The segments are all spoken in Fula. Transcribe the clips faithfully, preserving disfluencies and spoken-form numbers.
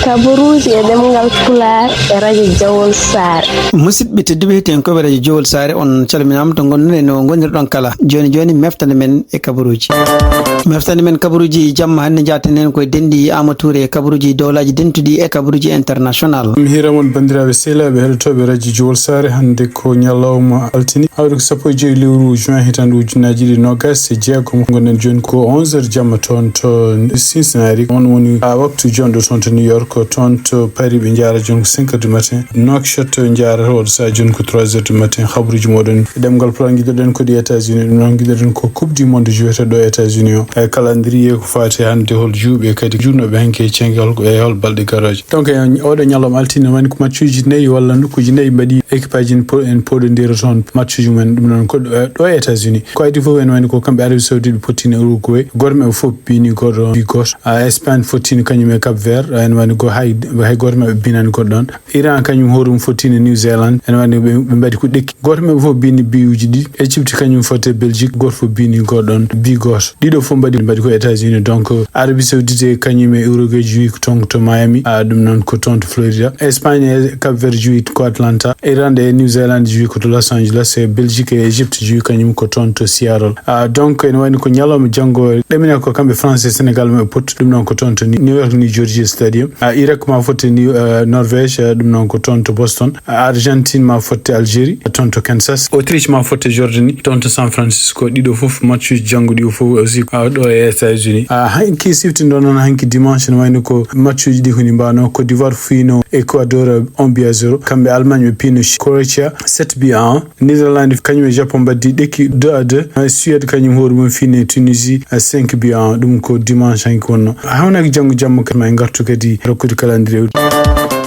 Kabaruuji e ɗemngal Pulaar e radio Jawol Saare. Musidɓe tedduɓe, heɗiyankoɓe radio Jowol Saare, on calminaama to ngonɗon e no ngonirɗon kala. Jooni jooni, meftande men e kabaruuji. Meftande men kabaruuji jamma hannde, njaaten heen koye denɗi Amadou Touré e kabaruuji dowlaaji dentuɗi e kabaruuji international. Mi hiira mon, banndiraaɓe sehilaaɓe heɗotooɓe radio Jowol Saare. Hannde ko ñalawma altine, awdi ko sappo e joy lewru juin, hitaande ujunnaaji ɗiɗi e noogaas e jeegom. Ngonɗen jooni ko onze heures jamma toon to Cincinnati. On woni, a, waktu jonɗo toon to New York, toon to Paris ɓe njaara jooni ko cinq heures du matin. Nouakchott njaarata oɗo sahaa jooni ko trois heures du matin. Habruuji mooɗon e ɗemngal Pulaar. Ngiɗoɗen ko ɗi États-Unis, ɗum noon ngiɗoɗen ko Coupe du Monde joueteɗo ɗo États-Unis o. E calendrier ko faati hannde hol juuɓe kadi juutnooɓe hanki e ceegal e hol balɗe garooje. Donc, e oɗo ñalawma altine woni ko matchuuji nayi walla nokkuuji nayi mbaɗi équipeaji en po-, en poɗondira toon matchuuji mumen. Ɗum noon ko ɗo, ɗo e États-Unis. Ko adii fof en woni ko kamɓe Arabie Saoudite ɓe pottini Uruguay. Gooto maɓɓe fof biini gooto, bi gooto. A, Espagne fottini kañum e Cap Vert. En woni ko hay, hay gooto maɓɓe biinani goɗɗo ɗon. Iran kañum hoore mum fottini New Zealand. En woni ɓe, ɓe mbaɗi ko ɗekki. Gooto maɓɓe fof biini biyuuji ɗiɗi. Égypte kañum fotte Belgique. Gooto fof biini goɗɗo ɗon bi gooto. Ɗiɗo fof mbaɗi, mbaɗi ko États-Unis. Donc, Arabie Saoudite kañum e Uruguay joue ko toon to Miami. A, ɗum noon ko toon to Florida. Espagne e Cap Vert joue ko Atlanta. Irlande e New Zealand joue ko to Los Angeles. E Belgique e Égypte joue kañum ko toon to Seattle. A, donc, ene wayno ko ñalawma janngo, ɗamina ko kamɓe France e Sénégal maɓe pottu, ɗum noon ko toon to New York, New Jersey Stadium. A, Irak ma fotte New, eh, Norvège, eh, ɗum noon ko toon to Boston. A, Argentine ma fotte Algérie, toon to Kansas. Autriche ma fotte Jordanie, toon to San Francisco. Ɗiɗo fof matchuuji janngo ɗi fof aussi, a, ɗo e États-Unis. A, hanki siftindo noon hanki dimanche, ne wayno ko matchuuji ɗi koni mbano. Côte d'Ivoire fino Ecuador un but à zéro. Kamɓe Allemagne ɓe pino Croatia sept buts à un. Netherlands kañum e Japon mbaɗi ɗekki deux à deux. Suède kañum hoore mum fini Tunisie cinq buts à un. Ɗum ko dimanche hanki wonno. Hawnaaki janngo jamma kadi ma en ngartu kadi rokkude calendrier.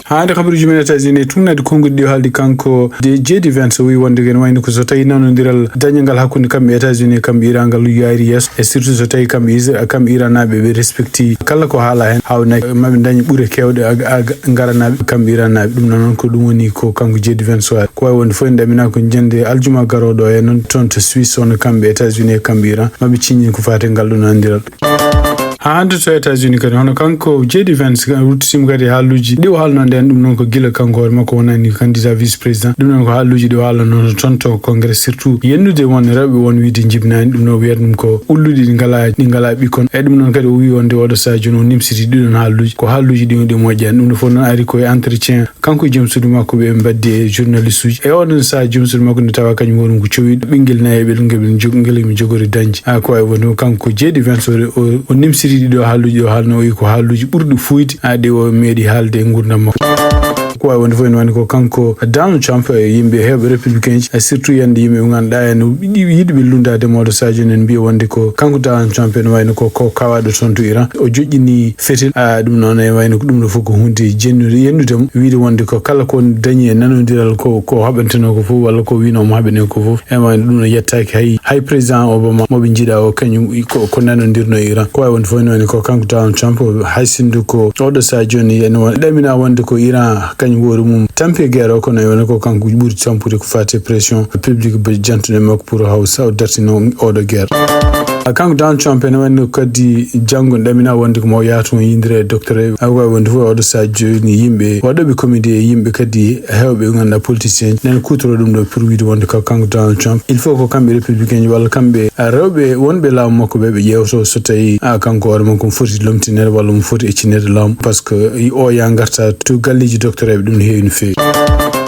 Haa hannde kabaruuji men États-Unis, tuugnaade konnguɗi ɗi haaldi kanko de J D Vance o wi wonde ene wayno ko so tawi nanondiral dañangal hakkunde kamɓe États-Unis e kamɓe Iran ngal yaari yeeso, e surtout so tawi kamɓe Isra-, kamɓe Iran naaɓe ɓe respecti kala ko haala heen, hawnaaki maɓe daña ɓure keewɗe a, a, ngaranaaɓe kamɓe Iran naaɓe. Ɗum noon ko ɗum woni ko kanko J D Vance o ko wawi wonde fof en ɗamina ko ñande aljuma garooɗo e noon toon to Suisse, on kamɓe États-Unis e kamɓe Iran, maɓe ciññin ko faati e ngal ɗon anndiral. Haa hannde to États-Unis kadi, hono kanko J D Vance ruttitima kadi haaluuji ɗi o haalno nden, ɗum noon ko gila kanko hoore makko wonani candidat vice président. Ɗum noon ko haaluuji ɗi o haalno toon to Congrès, surtout yennude won rewɓe won wiide njibinaani. Ɗum noon wiyata ɗum ko ulluɗi ɗi ngalaa, ɗi ngalaa ɓikkon. E ɗum noon kadi o wi wonde oɗo sahaa jooni o nimsiti ɗiɗon haaluuji. Ko haaluuji ɗi, ɗi moƴƴaani. Ɗum ɗo fof noon ari koye entretien kanko e joom suudu makko ɓe mbaddi e journaliste uji. E oɗon sahaa joom suudu makko nde tawa kañum woni ko cowiɗo ɓinngel nayi e ɓel ngel ɓe jog-, ngel ɓe jogori dañde. A, ko wawi wonde kanko J D Vance o, o, o nimsiti ɗiɗo haaluuji ɗo haalno o wi ko haaluuji ɓurɗi fuyde, a, ɗi o meeɗi haalde e nguurndam makko. Ko wawi wonde fof ene wayno ko kanko Donald Trump e yimɓe heewɓe républicain ji, e surtout yande yimɓe ɓe ngannduɗaa en yiɗi, yiɗi ɓe lunndaade mo oɗo sahaa jooni en mbiya wonde ko kanko Donald Trump ene wayno ko, ko kawaaɗo toon to Iran. O joƴƴini fetel, a, ɗum noon e wayno ko ɗum ɗo fof ko huunde jennude, yennude mo, wiide wonde ko kala ko dañi e nanondiral ko, ko haɓanteno ko fof, walla ko wino mo haɓane ko fof. E wayno ɗum no yettaaki hay, hay président Obama mo ɓe njiɗa o, kañum ko, ko nanondirno e Iran. Ko wawi wonde fof ene wayno ko kanko Donald Trump, hay sinno ko oɗo sahaa jooni ene wa-, ɗamina wonde ko Iran kañum hoore mum tampi e guerre o, kono ene wayno ko kanko ɓuri tampude ko faati e pression publique ba jantuɗo e makko pour haw sa o dartino oɗo guerre. A, kanko Donald Trump ene wayno kadi janngo ɗamina wonde ko mo yaha toon yindira e docteur. A, wawi wonde fof oɗo sahaa jooni yimɓe waɗooɓe comédie e yimɓe kadi heewɓe ɓe ngannduɗaa politicien nana kutoro ɗum ɗo pour wiide wonde ko kanko Donald Trump, il faut ko kamɓe républicain ji walla kamɓe, a, rewɓe wonɓe laamu makko ɓe, ɓe ƴeewto so tawi, a, kanko hoore makko mo foti lomtinede walla mo foti eccinede laamu, parce que o ya ngarta to galleji docteur ɓe, ɗum no heewi no feewi.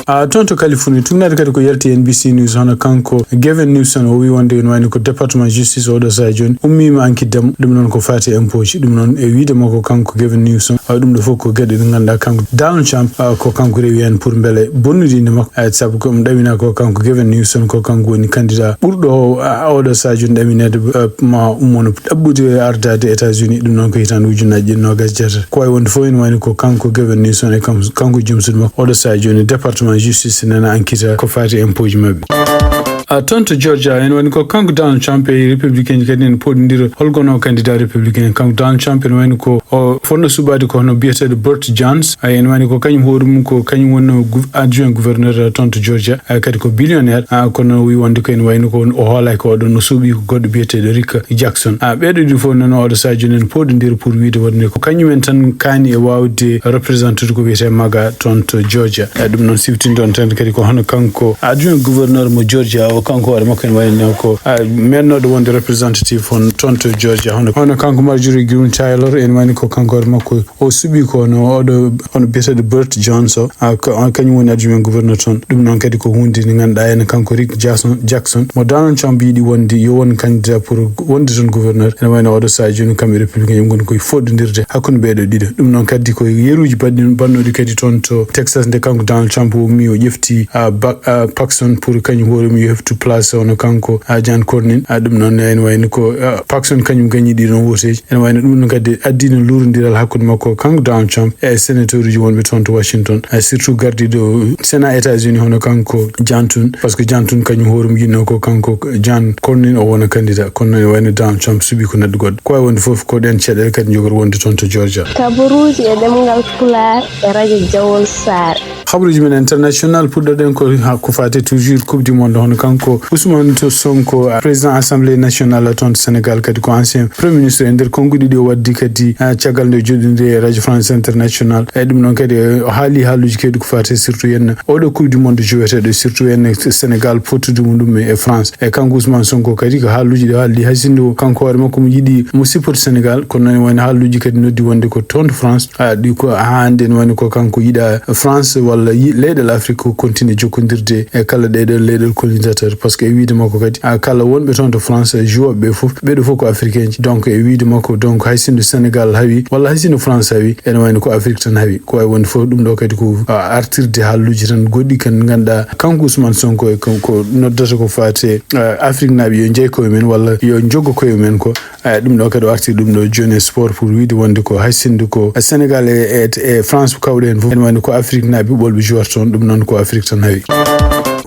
A, toon to Californie, tuugnaade kadi ko yalti N B C News, hono kanko Gavin Newsom, o wi wonde ene wayno ko département justice oɗo sahaa jooni ummiima enquête demo, ɗum noon ko faati e impôt ji. Ɗum noon e wiide makko kanko Gavin Newsom, a, ɗum ɗo fof ko geɗe ɗe ngannduɗaa kanko Donald Trump, a, ko kanko rewi heen pour mbele bonnude innde makko. A, sabu ko ɗum ɗamina ko kanko Gavin Newsom, ko kanko woni candidat ɓurɗo o, a, oɗo sahaa jooni ɗaminede, a, ma ummono ɗaɓɓude ardaade États-Unis, ɗum noon ko hitaande ujunnaaji ɗiɗi noogaas e jeetati. Ko wawi wonde fof ene wayno ko kanko Gavin Newsom e kam, kanko joom suudu makko, oɗo sahaa jooni département justice nana enquête ko faati e impôt ji maɓɓe. A toon to Georgia, ene wayni ko kanko Donald Trump e républicain ji kadi ene pooɗondira holgono candidat républicain. Kanko Donald Trump ene wayni ko o fonno suɓaade ko hono biyeteeɗo Burt Jones. A ene wayni ko kañum hoore mum ko kañum wonno gou-, adjoint gouverneur toon to Georgia. A kadi ko billionnaire. A kono o wi wonde ko ene wayni ko o hoolaaki ko oɗon, o suɓi ko goɗɗo biyeteeɗo Rick Jackson. A ɓeeɗo ɗiɗo fof noon oɗo sahaa jooni ene pooɗondira pour wiide wonde ko kañum en tan kaani e waawde représentude ko wiyetee MAGA toon to Georgia. E ɗum noon siftinde on tan kadi ko hono kanko adjoint gouverneur mo Georgia o, kanko hoore makko ene wayno ko, a, meeɗnooɗo wonde representative on toon to Georgia. Hono, hono kanko Marjorie Greene Taylor ene wayni ko kanko hoore makko o suɓi ko no oɗo, hono biyeteeɗo Burt Jones o, a, ko, on kañum woni adjoint gouverneur toon. Ɗum noon kadi ko huunde nde ngannduɗaa ene kanko Rick Jackson, Jackson mo Donald Trump yiɗi wonde yo won candidat pour wonde toon gouverneur. Ene wayno oɗo sahaa jooni kamɓe républicain ngoni koye fooɗondirde hakkunde ɓeeɗo ɗiɗo. Ɗum noon kadi ko yeruuji baɗɗi-, baɗnooɗi kadi toon to Texas nde kanko Donald Trump o ummi o ƴefti, a, ba-, a, Paxton pour kañum hoore mum yo heftu place hono kanko, a, John Cornyn. A, ɗum noon ene wayno ko, a, Paxton kañum gañi ɗiɗon woteeji. Ene wayno ɗum noon kadi addino luurondiral hakkunde makko kanko Donald Trump e sénateur uji wonɓe toon to Washington. A, surtout gardiiɗo Sénat États-Unis hono kanko John Thune, parce que John Thune kañum hoore mum yiɗno ko kanko John Cornyn o wona candidat, kono noon ene wayno Donald Trump suɓi ko neɗɗo goɗɗo. Ko wayi wonde fof ko ɗeen caɗeele kadi njogori wonde toon to Georgia. Kabaruuji e ɗemngal Pulaar e radio Jawol Saare. Habaruuji men international, puɗɗoɗen ko ha, ko faati toujours Coupe du Monde, hono kanko Ousmane to Sonko, président Assemblée nationale toon to Sénégal, kadi ko ancien premier ministre e nder konnguɗi ɗi o waddi kadi, ah, caggal nde o joɗɗindiri e radio France International. E ɗum noon kadi, eh, o haali haaluuji kewɗi ko faati surtout henna oɗo Coupe du Monde joweteeɗo, surtout henna Sénégal fottude muɗum e France. E kanko Ousmane Sonko kadi ko haaluuji ɗi o haali, hay sinno kanko hoore makko mo yiɗi mo supporte Sénégal, kono noon woni haaluuji kadi noddi wonde ko toon to France, a, ɗi ko haa hannde ne woni ko kanko yiɗa France walla yi-, leyɗeele Afrique ko continue jokkondirde e kala ɗeɗo leyɗeele colonisateur, parce que e wiide makko kadi, a, kala wonɓe toon to France, joueur ɓe fof, ɓeɗo fof ko africain ji. Donc e wiide makko, donc hay sinno Sénégal hawi walla hay sinno France hawi, ene wayno ko Afrique tan hawi. Ko wawi wonde fof ɗum ɗo kadi ko, a, artirde haaluuji tan goɗɗi kan ganduɗa kanko Ousmane Sonko e ko, ko noddata ko faate, a, Afrique naaɓe yo jeey koye men walla yo joggo koye men ko. Eyi, ɗum ɗo kadi o arti ɗum ɗo jooni e sport pour wiide wonde ko hay sinno ko Sénégal e, e, e France kawɗe heen fof, ene wayno ko Afrique naaɓe ɓolɓe joueur toon, ɗum noon ko Afrique tan hawi.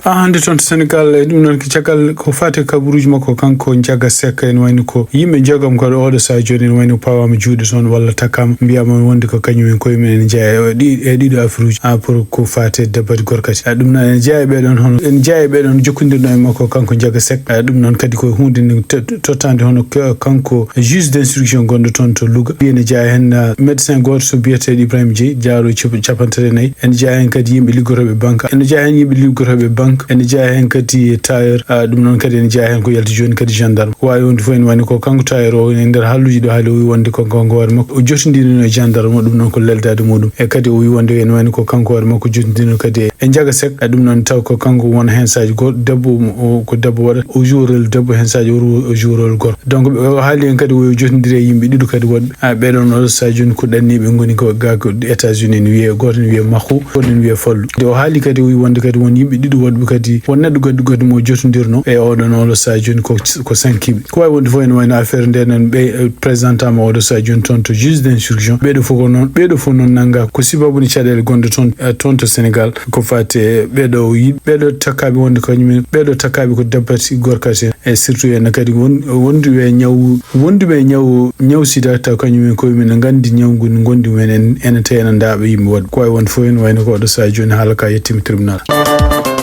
A, hannde toon to Sénégal, e ɗum noon ko caggal ko faati e kabaruuji makko kanko Ndiaga Seck, ene wayno ko yimɓe njeegom kadi oɗo sahaa jooni ene wayno pawaama juuɗe toon walla takkaama, mbiyaama wonde ko kañum en koye mum ene jeyaa e ɗi-, e ɗiɗo affaire uji, a, pour ko faati e debbo e gorko kadi. A, ɗum noon ene jeyaa e ɓee ɗoon hono, ene jeyaa e ɓee ɗoon jokkondirnoo e makko kanko Ndiaga Seck. A, ɗum noon kadi ko huunde nde to-, tottaande hono k-, kanko juge d'instruction gonɗo toon to Louga. Ene jeyaa heen, a, médecin gooto so biyeteeɗo Ibrahima Dieye, jaaroowo cop-, capanɗe tati e nayi. Ene jeyaa heen kadi yimɓe liggotooɓe banque. Ene jeyaa heen yimɓe liggotooɓe banque. Ene jeyaa heen kadi tailleur. A, ɗum noon kadi ene jeyaa heen ko yalti jooni kadi gendarme. Waawi wonde fof ene wayno ko kanko tailleur o e nder haaluuji ɗo haali o wi wonde ko kanko hoore makko o jotondirino e gendarme o, ɗum noon ko leldaade muɗum. E kadi o wi wonde ene wayno ko kanko hoore makko jotondirino kadi e e Ndiaga Seck, e ɗum noon taw ko kanko won heen saaji goɗɗo, debbo mo, o, ko debbo waɗata, o joueur rôle debbo, heen saaji o ru-, o joueur rôle gorko. Donc, ɓe, o haali heen kadi o jotondiri e yimɓe ɗiɗo kadi woɗɓe. A, ɓee ɗoon oɗo sahaa jooni ko ɗanniiɓe ngoni ko ga ko États-Unis ne wiyee, gooto ne wiyee Maxu, gooto ne wiyee Fallu. De o haali kadi o wi wonde kadi won yimɓe ɗiɗo woɗɓe kadi, won neɗɗo gaddu gaddu mo jotondirno e oɗon oɗo sahaa jooni ko, ko sankiiɓe. Ko wawi wonde fof ene wayno affaire nde noon ɓe, eh, présentama oɗo sahaa jooni toon to juge d'instruction. Ɓeeɗo fof ko noon, ɓeeɗo fof noon nannga ko sibabude caɗeele gonɗe toon, eh, toon to Sénégal. Ko faati e ɓeeɗo yiɗ-, ɓeeɗo takkaaɓe wonde kañumen, ɓeeɗo takkaaɓe ko dabbati gorkati en. E surtout en kadi won-, wonduɓe e ñaw, wonduɓe e ñaw, ñaw sida taw kañumen koye men ne nganndi ñaw ngun gondi men en, ene tee ene ndaaɓa yimɓe woɗɓe. Ko wawi wonde fof ene wayno ko oɗo sahaa jooni haala ka yettima tribunal.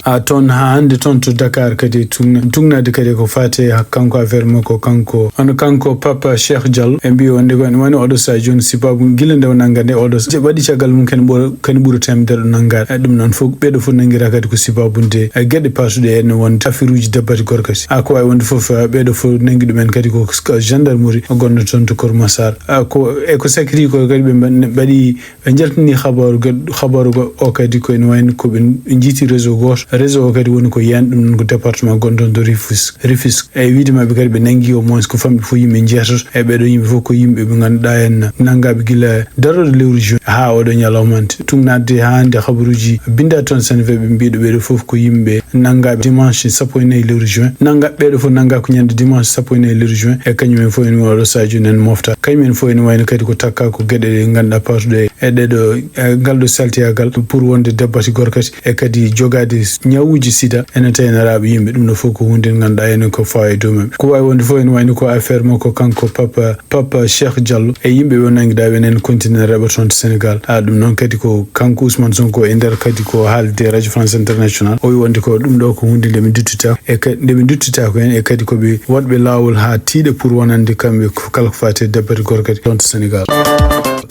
A, toon haa hannde toon to Dakar kadi tugna-, tugnaade kadi ko faati e kanko affaire makko kanko, hono kanko Papa Cheikh Diallo. E mbiya wonde ko ene wayno oɗo sahaa jooni sibabu gila nde o nannga nde oɗo s-, waɗi caggal mum kene ɓura, kene ɓura teemedere ɗo nanngaade. E ɗum noon fof, ɓeeɗo fof nanngira kadi ko sibabude, e geɗe paatuɗe en wonde affaire uji dabbati gorkati. A, ko wawi wonde fof, e ɓeeɗo fof nanngi ɗumen kadi ko, ko gendarmerie gonɗo toon to Kër Massar. A, ko, e ko sakkiti ko kadi ɓe mba-, mbaɗi, ɓe njaltini habaru gad-, habaru go-, o kadi ko ene wayno ko ɓe jiiti réseau gooto. Réseau o kadi woni ko Yeen, ɗum noon ko département gonɗo toon to Rufisque. Rufisque. E wiide maɓɓe kadi ɓe nanngi au moins ko famɗi fof yimɓe jeetato. E ɓeeɗo yimɓe fof ko yimɓe ɓe ngannduɗaa en nanngaaɓe gila darorde lewru juin haa oɗo ñalawma hannde. Tugnaade haa hannde habaruuji binndaaɗi toon Seneweb ɓe mbiɗo ɓeeɗo fof ko yimɓe nanngaaɓe dimanche sappo e nayi lewru juin. Nannga-, ɓeeɗo fof nanngaa ko ñande dimanche sappo e nayi lewru juin. E kañum en fof en oɗo sahaa jooni en mofta. Kañum en fof ene wayno kadi ko takka ko geɗe ɗe ngannduɗaa paatuɗe e ɗeɗo, e ngal ɗo saltiyagal pour wonde dabbati gorkati e kadi jogaade ñawuuji sida ene tawi ene raaɓa yimɓe. Ɗum ɗo fof ko huunde nde ngannduɗaa enen ko fawa e dow maɓɓe. Ko waawi wonde fof ene wayni ko affaire makko kanko Papa, Papa Cheikh Diallo e yimɓe ɓe o nanngiɗaa ɓe enen continue ene raaɓa toon to Sénégal. A ɗum noon kadi ko kanko Ousmane Sonko e nder kadi ko haalde Radio France International. O wi wonde ko ɗum ɗo ko huunde nde ɓe duttita e ka-, nde ɓe duttita ko heen e kadi ko ɓe waɗɓe laawol haa tiiɗa pour wonande kamɓe ko kala ko faati e dabbati gorkati toon to Sénégal.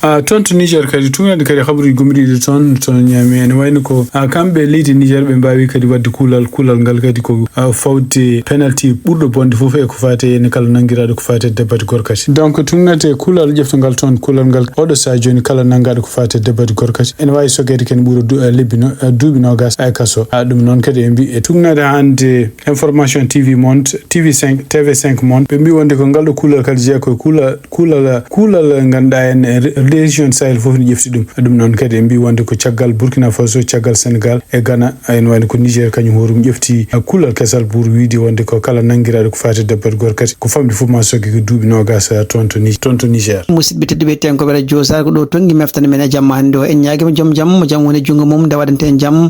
A toon to Niger kadi, tuŋaade kadi habaruuji gomɗiiɗi toon, toon Niamey ene wayno ko, a, kamɓe leydi Niger ɓe mbaawi kadi waɗde kuulal, kuulal ngal kadi ko, a, fawde penalty ɓurɗo bonde fof e ko faati e ene kala nanngiraaɗo ko faati e dabbati gorkati. Donc, tuŋaade kuulal ƴeftongal toon, kuulal ngal oɗo sahaa jooni kala nanngaaɗo ko faati e dabbati gorkati ene waawi sogeede kadi ɓura du-, a, lebbi no-, a, duuɓi noogas e kaso. A, ɗum noon kadi ɓe mbi-, e tuŋaade hannde Information T V mon, T V cinq, T V cinq mon, ɓe mbi wonde ko ngal ɗo kuulal kadi jeyaa ko kuulal, kuulal, kuulal ngannduɗaa en, eh, région Sahel fof ne ƴefti ɗum. Ɗum noon kadi ɓe mbi wonde ko caggal Burkina Faso, caggal Sénégal e Ghana, ene wayno ko Niger kañum hoore mum ƴefti, eh, kuulal kesal pour wiide wonde ko kala nanngiraaɗo ko faati e dabbati gorkati, ko famɗi fof ma sogge ko duuɓi noogas, eh, toon to Ni-, toon to Niger. Musidɓe tedduɓe, hettiyankooɓe Radio Saare, ko ɗo tonngi meftere men e jamma hannde o. En ñaagiima joom jam, mo jam woni e junngo mum, nde waɗante en jam.